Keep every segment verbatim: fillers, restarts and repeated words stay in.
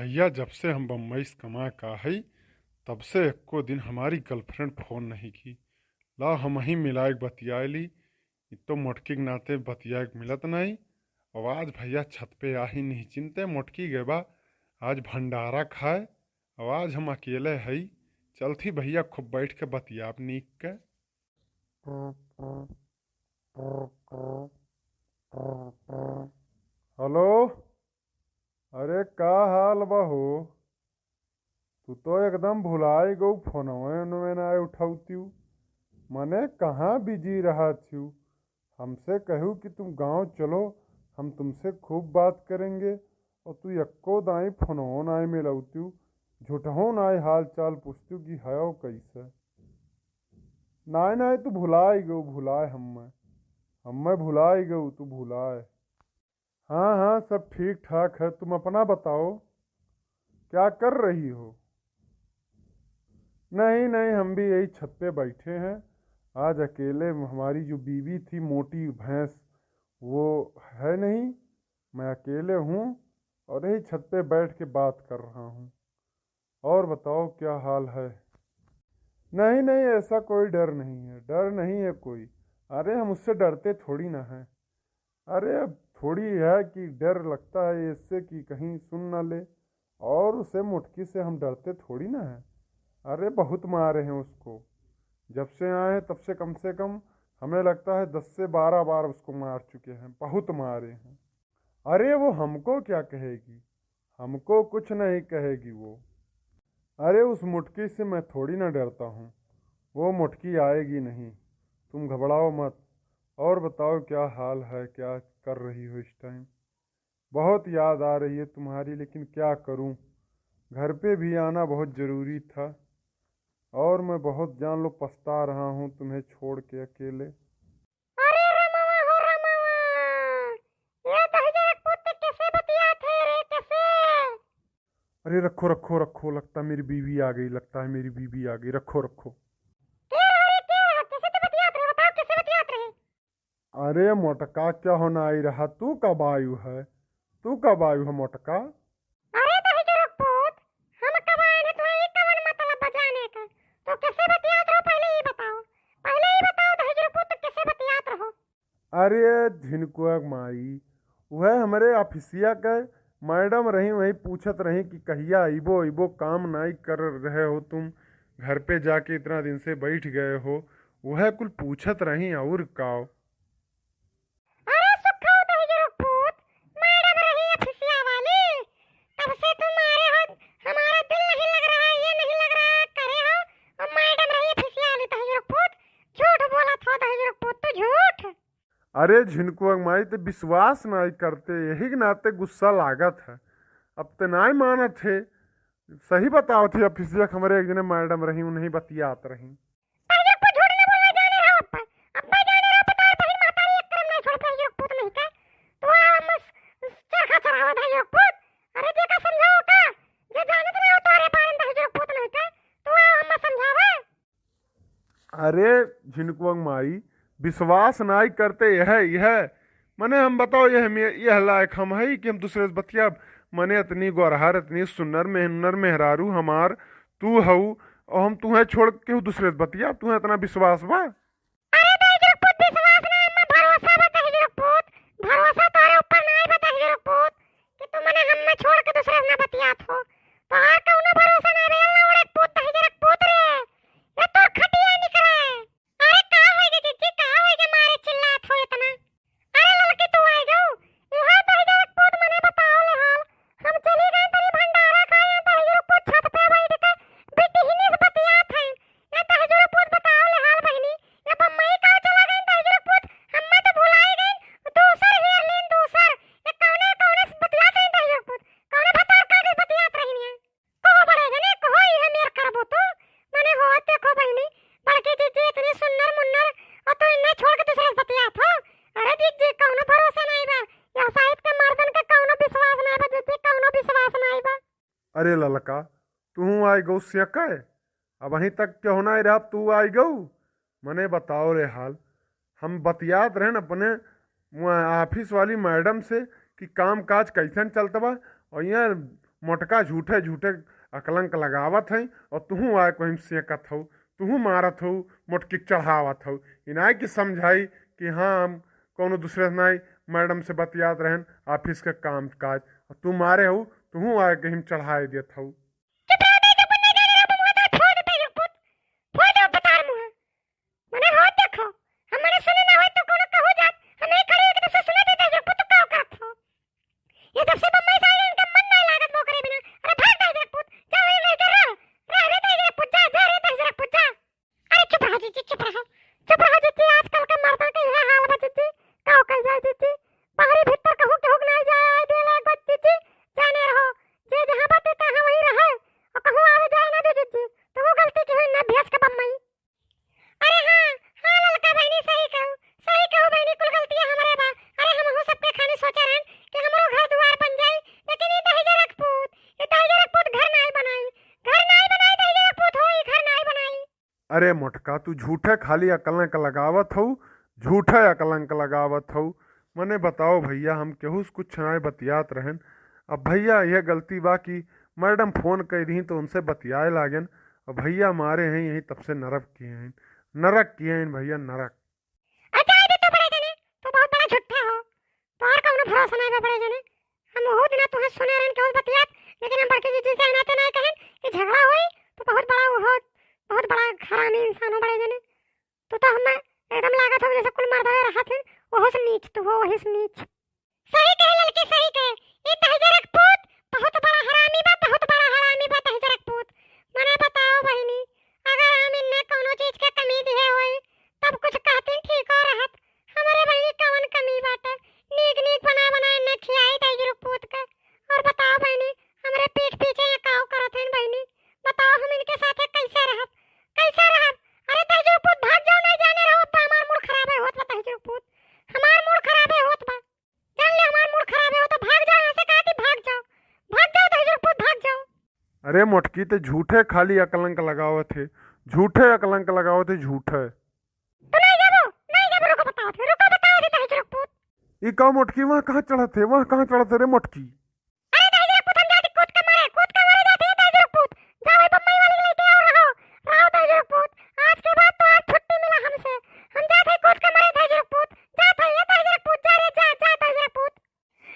भैया, जब से हम बम्बई से कमा का हई, तब से एको दिन हमारी गर्लफ्रेंड फोन नहीं की। ला, हम ही मिलाए के बतियाए ली। इ तो मोटकी के नाते बतियाए के मिलत नहीं। और आज भैया छत पे आ ही नहीं चिनते, मोटकी गए बा आज भंडारा खाए। और आज हम अकेले हई, चलती भैया खूब बैठ के बतियाब नीक के। हेलो, अरे का हाल बा हो? तू तो एकदम भुलाई गऊ, फोनवे उनवे ना उठौतियू। मने कहाँ बिजी रहा थियू? हमसे कहू कि तुम गाँव चलो, हम तुमसे खूब बात करेंगे, और तू यक्को दाई फोनवो नाई मिलौतियू, झूठहो नाई हाल चाल पूछतियू कि हयो कैसे। नाई नाई, तू भुलाई गऊ, भुलाए हम्मे, हम्मे भुलाई गऊ, तू भुलाए। हाँ हाँ, सब ठीक ठाक है, तुम अपना बताओ, क्या कर रही हो? नहीं नहीं, हम भी यही छत पे बैठे हैं। आज अकेले, हमारी जो बीवी थी मोटी भैंस, वो है नहीं, मैं अकेले हूँ और यही छत पे बैठ के बात कर रहा हूँ। और बताओ, क्या हाल है? नहीं नहीं, ऐसा कोई डर नहीं है, डर नहीं है कोई। अरे, हम उससे डरते थोड़ी ना हैं। अरे, अब थोड़ी है कि डर लगता है इससे कि कहीं सुन ना ले, और उसे मोटकी से हम डरते थोड़ी ना हैं। अरे, बहुत मारे हैं उसको, जब से आए हैं तब से कम से कम हमें लगता है दस से बारह बार उसको मार चुके हैं, बहुत मारे हैं। अरे, वो हमको क्या कहेगी, हमको कुछ नहीं कहेगी वो। अरे, उस मोटकी से मैं थोड़ी ना डरता हूँ, वो मोटकी आएगी नहीं, तुम घबराओ मत। और बताओ, क्या हाल है, क्या कर रही हो इस टाइम? बहुत याद आ रही है तुम्हारी, लेकिन क्या करूँ, घर पे भी आना बहुत ज़रूरी था, और मैं बहुत, जान लो, पछता रहा हूँ तुम्हें छोड़ के अकेले। अरे रमवा हो रमवा, ये दहिजरा के पूत कैसे बतियात है रे, कैसे? अरे रखो, रखो, रखो, लगता है मेरी बीवी आ गई, लगता है मेरी बीवी आ गई, रखो, रखो। के रहा रे, के रहा? कैसे तो बतियात रहे, बताओ कैसे बतियात रहे? अरे मोटका, क्या होना आई रहा, तू कब आयु है, तू कब आयु है मोटका? अरे दहिजरा के पूत, हम कब आए हैं, तुम्हें ये कवन मतलब बजाने का? तो कैसे बतियात रहो, पहले ये बताओ, पहले ये बताओ दहिजरा के पूत, तो कैसे बतियात रहो? अरे झिनकुआ के माई, वह हमरे ऑफिसिया के मैडम रही, वही पूछत रही कि कहिया अइबो, अइबो, काम नाई कर रहे हो तुम, घर पे जाके इतना दिन से बैठ गए हो, वह कुल पूछत रही। और का? अरे सुखा, दहिजरा के पूत, मैडम रही ऑफिसिया वाली, तब से तुम आ रहे हो, हमारा दिल नहीं लग रहा, ये नहीं लग रहा, करे हो, और मैडम रही ऑफिसिया वाली, दहिजरा के पूत, झूठ बोलत हो दहिजरा के पूत, तू झूठ। अरे झिनकुआ के माई, ते विश्वास नाई करते, यही के नाते गुस्सा लागत है। अब ते नाई मानत है, सही बतावत है। ऑफिसिया के हमरे एक जने मैडम रही, उन्हीं बतियात रही। दहिजरा के पूत, झूठ ना बोलवा, जाने रहो अब्बा। अब्बा जाने रहो, पता है बहिन महतारी एक करम नाई छोड़, दहिजरा के पूत नहीं का। तू आ मस चरखा चरावा दहिजरा के पूत। अरे जेका समझाओ का, जे जानत ना हो तोरे बारे में दहिजरा के पूत नहीं का, तू आ हम समझावा। अरे झिनकुआ के माई, विश्वास नाई करते, यह, यह, मने हम बताओ, यह मे-, यह लायक हम है कि हम दूसरे से बतियाब? मने इतनी गोरहर, इतनी सुन्नर मेहनर मेहरारू हमार तू हऊ, और हम तुहें छोड़ के केहू दूसरे से बतियाब? तुहें इतना विश्वास बा? अरे दहिजरा के पूत, विश्वास ना, हमें भरोसा बा दहिजरा के पूत, भरोसा तोरे ऊपर नाई बा दहिजरा के पूत, कि तू मने हमें छोड़ के दूसरे से ना बतियात हो। तोहार कौनो भरोसा ना बे, अल्लाह उड़े पूत, दहिजरा के पूत रे। ये तोर खटिया निकरे। अरे का होई गे जिज्जी, का होई गे, मारे चिल्लात हो इतना? अरे ललकी, तू आई गऊ? इहाँ दहिजरा के पूत, मने बताओ ले हाल। हम चली गए तनी भंडारा खाए, यहाँ दहिजरा के पूत छत पे बैठ के बिटिहिनी से बतियात है। ये दहिजरा के पूत, बताओ ले हाल बहिनी, ये बम्बई का चला गए दहिजरा के पूत? हम्मे तो भुलाई गए, दूसर हेर लेन, दूसर। ये कौने, कौने से बतियात रही दहिजरा के पूत? कौने भतार काटे बतियात रही है? कहो बड़े जने, कहो इहे मेर करबो तो। मने हो देखो बहिनी, बड़की जिज्जी इतनी सुन्नर मुन्नर, और तू इन्हें छोड़ के दूसरे से बतियात हो। अरे जिज्जी, कौनो भरोसा नाई बा, या साइड के मर्दन के कौनो विश्वास नाई बा जिज्जी, कौनो विश्वास नाई बा। अरे ललका, तू आई गऊ सियके? अबहीं तक केहू नाई रहा, तू आई गऊ? मने बताओ रे हाल, हम बतियात रहेन अपने वहाँ ऑफिस वाली मैडम से कि काम काज कैसन चलत बा, और यहाँ मोटका झूठे झूठे अकलंक लगावत है और तुहूँ आए कोहिम सेकत हौ, तुहूँ मारत हौ, मोटकी के चढ़ावत हौ। इनाय की समझाई कि हाँ, हम कौनो दूसरे से नाई, मैडम से बतियात रहन, ऑफिस के काम काज, और तू मारे हौ, तुहूँ आए कोहिम चढ़ाए देत हौ। चुप रहो, दहिजर पूत, नहीं जाने रहो, मुँह तो फोड़ देते हैं, पूत, फोड़ दो बतार मुँह। मने हो देखो, हम मने सुने ना होई तो कोनो कहू जात, हम एक खड़े एक दूसरे सुने देते हैं, पूत तो का करत हो? ये जब से बम्बई से आए इनका मन नहीं लागत वो करे बिना। अरे भाग दहिजर पूत, जा वही रह जा, रह, रह रे दहिजर पूत, जा, जा रे दहिजर पूत, जा। अरे चुप रहो जीजी, चुप रहो, चुप रहो जीजी, आजकल का मर्दा के यह हाल बा जीजी, का कइल जाए जीजी, बाहरी भीतर कहूँ केहू के नहीं जाए आए दे लायक बा जीजी, जाने रहो, जे जहाँ बाटे तहाँ वही रहे, और कहूँ आवे जाए ना दे जीजी, तो वो गलती की हुई ना भेज के बम्बई। अरे हाँ, हाँ ललका बहिनी, सही कहू, सही कहू बहिनी, कुल गलतियाँ हमरे बा। अरे हमहू सबके खानी सोचे रहन कि हमरो घर दुआर बन जाई, लेकिन ई दहिजर पूत, ई दहिजर पूत घर नाई बनाई, घर नाई बनाई, दहिजर पूत हो, ई घर नाई बनाई। अरे मोटका, तू झूठे खाली अकलंक लगावत हऊ, झूठे अकलंक लगावत हऊ। मने बताओ भइया, हम केहू से कुछ नाई बतियात रहन। अब भइया, यह गलती बा कि मैडम फोन कइ दीं तो उनसे बतियाए लागेन। अब भइया मारे हैं यहीं, तब से नरक किए हैं, नरक किए हैं भइया, नरक। अच्छा, ये तो बड़े जने, तू बहुत बड़ा झूठा हो, तोहर कौनो भरोसा नहीं बा बड़े जने। हम ओहू दिना तुहे सुने रहन केहू बतियात, लेकिन हम बड़की जीजी से नाते नहीं कहन कि झगड़ा होई, तू बहुत बड़ा, ओहो, बहुत बड़ा हरामी इंसान हो बड़े जने। तू तो हमें एकदम लागत हो जैसे कुल मर्दवे रहत हैं, ओहो से नीच तू हो, वही से नीच। सही कहे ललकी, सही कहे। ई दहिजरक पूत बहुत बड़ा हरामी बा, बहुत बड़ा हरामी बा दहिजरक पूत। मने बताओ बहिनी, अगर हम इन्ने कौनो चीज के कमी दिहे होई, तब कुछ कहतीन ठीक हो रहत। हमरे बहिनी कवन कमी बाटे? नीक नीक बना बना इन्ने खियाई दहिजरक पूत के। और बताओ बहिनी, हमरे पीठ पीछे ये काव करत हैं बहिनी? बताओ हम इनके साथे कैसे रहब, कैसे रहब? अरे दहिजरक पूत भाग जाओ, नहीं जाने रहो, अब्बा हमार मूड खराबे होत बा दहिजरक पूत, हमार मूड खराबे होत बा। जान ले हमार मूड खराब है, वो तो भाग जाओ यहाँ से, कहा थी भाग जाओ, भाग जाओ दहिजरक पूत, भाग जाओ। अरे मोटकी, ते झूठे खाली अकलंक लगावत है, झूठे अकलंक लगावत है, झूठे। तू नहीं जाबो, नहीं जाबो, रुको बताओ थे, रुको बताओ थे दहिजरक पूत। ई का मोटकी, वहाँ कहाँ चढ़त है, वहाँ कहाँ चढ़त है रे मोटकी? अरे दहिजरक पूत, हम जाती कूद के मारे, कूद के मारे जाती है दहिजरक पूत। जाओ, ए बम्बई वाली के लेके आओ, रहो, रहो दहिजरक पूत। आज के बाद तो आज छुट्टी मिला हमसे। हम जात है कूद के मारे दहिजरक पूत। जात है, ये दहिजरक पूत, जा रे, जा, जा दहिजरक पूत।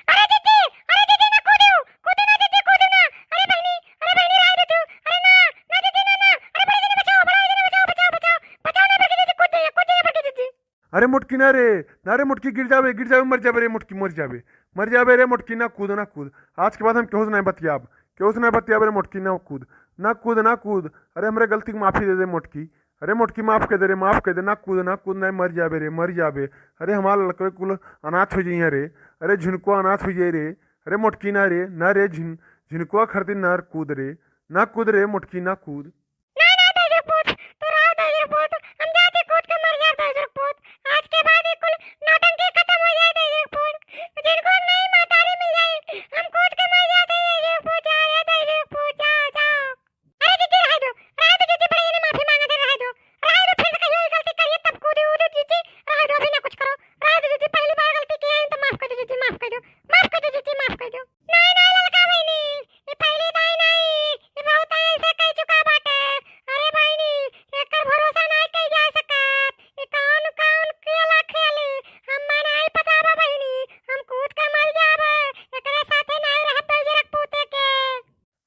अरे जीजी, अरे जीजी, ना कूदू, कूदू ना जीजी, कूदू ना। अरे बहिनी, अरे बहिनी, राय दे तू। अरे ना, ना जीजी, ना, ना। अरे बड़े जने बचाओ, बड़े जने बचाओ, बचाओ, बचाओ। बचाओ ना बड़की जीजी, कूद जाइए, कूद जाइए बड़की जीजी। अरे मोटकी ना रे, ना रे मोटकी, गिर जाबे, गिर जाबे, मर जाबे रे मोटकी, मर जाबे, मर जाबे रे मोटकी, ना कूद, ना कूद। आज के बाद हम केहू से नहीं बतियाब, केहू से नहीं बतियाब रे मोटकी, ना कूद, ना कूद, ना कूद। अरे हमरे गलती के माफी दे दे मोटकी, अरे मोटकी माफ कर दे रे, माफ कर दे, ना कूद, ना कूद, नहीं मर जाबे रे, मर जाबे। अरे हमार लड़कवे कुल अनाथ हो जाइए रे, अरे झिनकुआ अनाथ हो जाए रे। अरे मोटकी ना रे, ना रे झिन-, झिनकुआ खरती ना कूद रे, ना कूद रे मोटकी, ना कूद। ना, ना, दहिजरक पूत, तू रहो दहिजरक पूत, हम जाते कूद के मर जाए दहिजरक पूत। आज के बाद ये कुल नौटंकी खत्म हो जाए दहिजरक पूत। जिनको नहीं महतारी मिल जाए, हम कूद के मर जाते दहिजरक पूत, जा रे दहिजरक पूत, जा, जा। अरे जीजी, रहे दो, रहे दो जीजी, बड़े जने माफी मांगे थे, रहे दो, रहे दो, फिर से कहियो ये गलती करिए तब कूदे उदे जीजी, रहे दो, अभी ना कुछ करो, रहे दो जीजी, पहली बार गलती किया है तो माफ कर दो जीजी, माफ कर दो, माफ कर दो जीजी, माफ कर दो। नहीं, नहीं, ललका बहिनी, ये पहली दाई नहीं, ये बहुत ऐसे कह चुका बाटे। अरे बहिनी, एकर भरोसा नहीं कइल जा सकत। ये कौन, कौन खेला खेली? हम्मा नहीं पता बा बहिनी, हम कूद के मर जाबे। एकरे साथे नहीं रहब दहिजरक पूते के।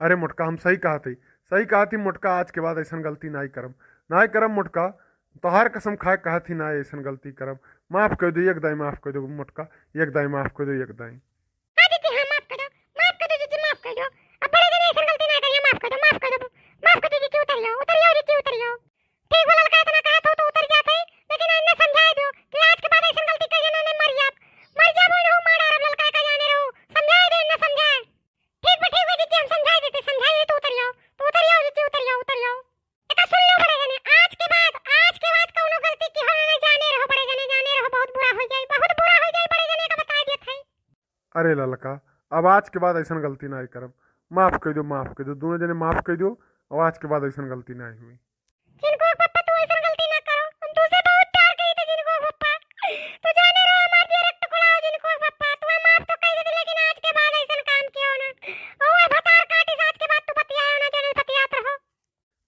अरे मोटका, हम सही कहत ही, सही कहत ही मोटका, आज के बाद ऐसन गलती नहीं करब, नहीं करब मोटका। तोहार कसम खाए कहत ही ना ऐसन गलती करब। माफ कर दो एक दाई, माफ कर दो मोटका, एक दाई माफ कर दो, एक दाई। हाँ जीजी, हाँ, माफ कर दो, माफ कर दो जीजी, माफ कर दो। अब बड़े जने ऐसन गलती ना करिए, माफ कर दो, माफ कर दो, माफ कर दो जीजी, उतर जाओ, उतर जाओ जीजी, उतर जाओ। ठीक बा ललका, इतना कहत हो तो उतर जात है, लेकिन इन्हें समझाए दो कि आज के बाद ऐसन गलती करिए ना, नहीं मर जाब, मर जाब, वो मार डारब ललका का जाने रहो, समझाए दो इन्हें, समझाए। ठीक बा, ठीक बा जीजी, हम समझाए देते, समझाए देते, उतर जाओ, तो उतर जाओ जीजी, उतर जाओ, उतर जाओ। एका सुन लो बड़े जने, आज के बाद, आज के बाद कौनो गलती की हो ना, जाने रहो बड़े जने, जाने रहो, बहुत बुरा हो जाए, बहुत बुरा हो जाए बड़े जने का बता दिया था। अरे ललका, अब आज के बाद ऐसन गलती ना करब, माफ कर दो, माफ कर दो, दोनों जने माफ कर दो, अब आज के बाद ऐसन गलती ना हुई। जिनको पप्पा तू ऐसन गलती ना करो, हम तुझसे बहुत प्यार करी थे जिनको पप्पा, तू जाने रहो हमार दिया रक्त कोड़ा हो जिनको पप्पा, तू माफ तो कर दे लेकिन आज के बाद ऐसन काम कियो ना, ओ भतार का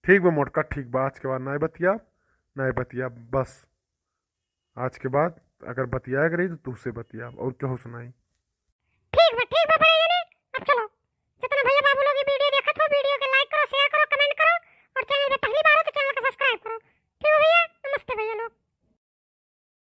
ठीक बा मोटका, ठीक बा, आज के बाद नाहीं बतियाब, नाहीं बतियाब, बस। आज के बाद अगर बतियाए के रही तो तुहसे बतियाब, और केहू से नाहीं।